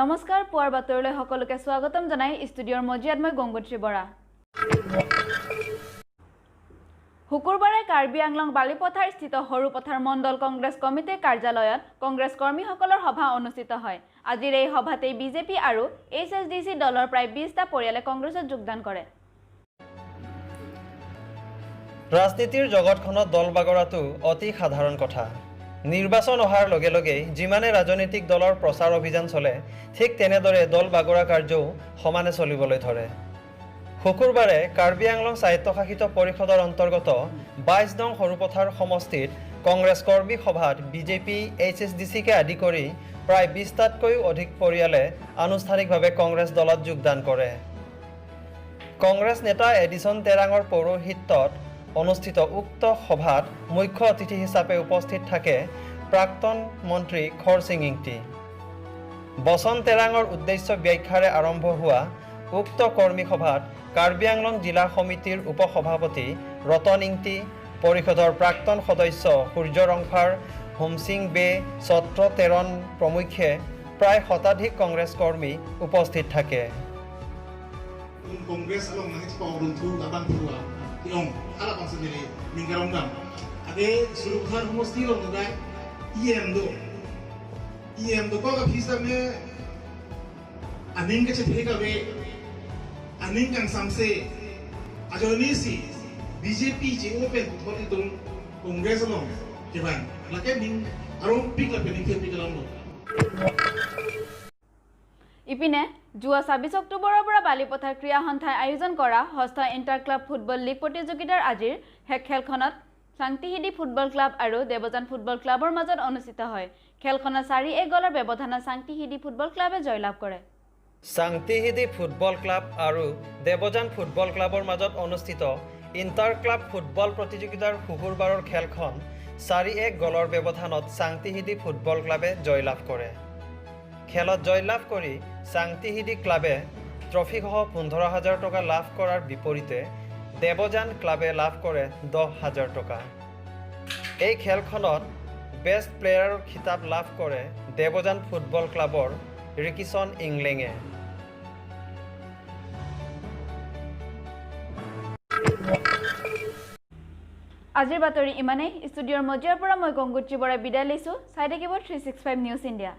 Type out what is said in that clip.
নমস্কাৰ, পুৱাৰ বাতৰিলৈ সকলোকে স্বাগতম জনাই ষ্টুডিঅ'ৰ মজিয়াত মই গংগোত্ৰী বৰা। শুকুৰবাৰে কাৰ্বি আংলং বালিপথাৰ স্থিত সৰুপথাৰ মণ্ডল কংগ্ৰেছ কমিটিৰ কাৰ্যালয়ত কংগ্ৰেছ কৰ্মীসকলৰ সভা অনুষ্ঠিত হয়। আজিৰ এই সভাতেই বিজেপি আৰু এইচ এছ ডি চি দলৰ প্ৰায় 20টা পৰিয়ালে কংগ্ৰেছত যোগদান কৰে। ৰাজনীতিৰ জগতখনত দল বাগৰাটো অতি সাধাৰণ কথা। নিৰ্বাচন অহাৰ লগে লগেই যিমানে ৰাজনৈতিক দলৰ প্ৰচাৰ অভিযান চলে, ঠিক তেনেদৰে দল বাগৰা কাৰ্যও সমানে চলিবলৈ ধৰে। শুকুৰবাৰে কাৰ্বি আংলং স্বায়ত্তশাসিত পৰিষদৰ অন্তৰ্গত 22 নং সৰুপথাৰ সমষ্টিত কংগ্ৰেছ কৰ্মী সভাত বিজেপি, এইচ এছ ডি চিকে আদি কৰি প্ৰায় 20টাতকৈও অধিক পৰিয়ালে আনুষ্ঠানিকভাৱে কংগ্ৰেছ দলত যোগদান কৰে। কংগ্ৰেছ নেতা এডিছন তেৰাঙৰ পৌৰোহিত্যত অনুষ্ঠিত উক্ত সভাত মুখ্য অতিথি হিচাপে উপস্থিত থাকে প্ৰাক্তন মন্ত্ৰী খৰচিং ইংতি। বচন তেৰাঙৰ উদ্দেশ্য ব্যাখ্যাৰে আৰম্ভ হোৱা উক্ত কৰ্মী সভাত কাৰ্বি আংলং জিলা সমিতিৰ উপসভাপতি ৰতন ইংতি, পৰিষদৰ প্ৰাক্তন সদস্য সূৰ্য ৰংফাৰ, হোমসিং বে, ছত্ৰ তেৰণ প্ৰমুখ্যে প্ৰায় শতাধিক কংগ্ৰেছ কৰ্মী উপস্থিত থাকে। Congress along nang pa urun thu abang thua ti ong ala bang sendiri minggarong dam ade suruphar homosti long dai EM do ko ka phisa me aning ka che theka be aning kang samse ajoni si BJP ji open thori tung Congress along keban lake ning arong pik la pening the pik along. ইপিনে যোৱা 26 অক্টোবৰৰ পৰা বালিপথাৰ ক্ৰীড়া সন্থাই আয়োজন কৰা ষষ্ঠ inter club football league প্ৰতিযোগিতাৰ আজিৰ শেষ খেলখনত চাংতিহিদি ফুটবল ক্লাব আৰু দেৱযান ফুটবল ক্লাবৰ মাজত অনুষ্ঠিত হয়। খেলখনত 4-1 গ'লৰ ব্যৱধানত চাংতিহিদি ফুটবল ক্লাবে জয়লাভ কৰে। চাংতিহিদি ফুটবল ক্লাব আৰু দেৱযান ফুটবল ক্লাবৰ মাজত অনুষ্ঠিত ইণ্টাৰ ক্লাব ফুটবল প্ৰতিযোগিতাৰ শুকুৰবাৰৰ খেলখন 4-1 গ'লৰ ব্যৱধানত চাংতিহিদি ফুটবল ক্লাবে জয়লাভ কৰে। খেলত জয়লাভ কৰি চাংতিহিদি ক্লাবে ট্ৰফীসহ 15,000 টকা লাভ কৰাৰ বিপৰীতে দেৱযান ক্লাবে লাভ কৰে 10,000 টকা। এই খেলখনত বেষ্ট প্লেয়াৰৰ খিতাপ লাভ কৰে দেৱযান ফুটবল ক্লাবৰ ৰিকিচন ইংলেঙে। আজিৰ বাতৰি ইমানেই। ষ্টুডিঅ'ৰ মজিয়াৰ পৰা মই গংগোত্ৰী বৰাই বিদায় লৈছোঁ। চাই থাকিব 365 নিউজ ইণ্ডিয়া।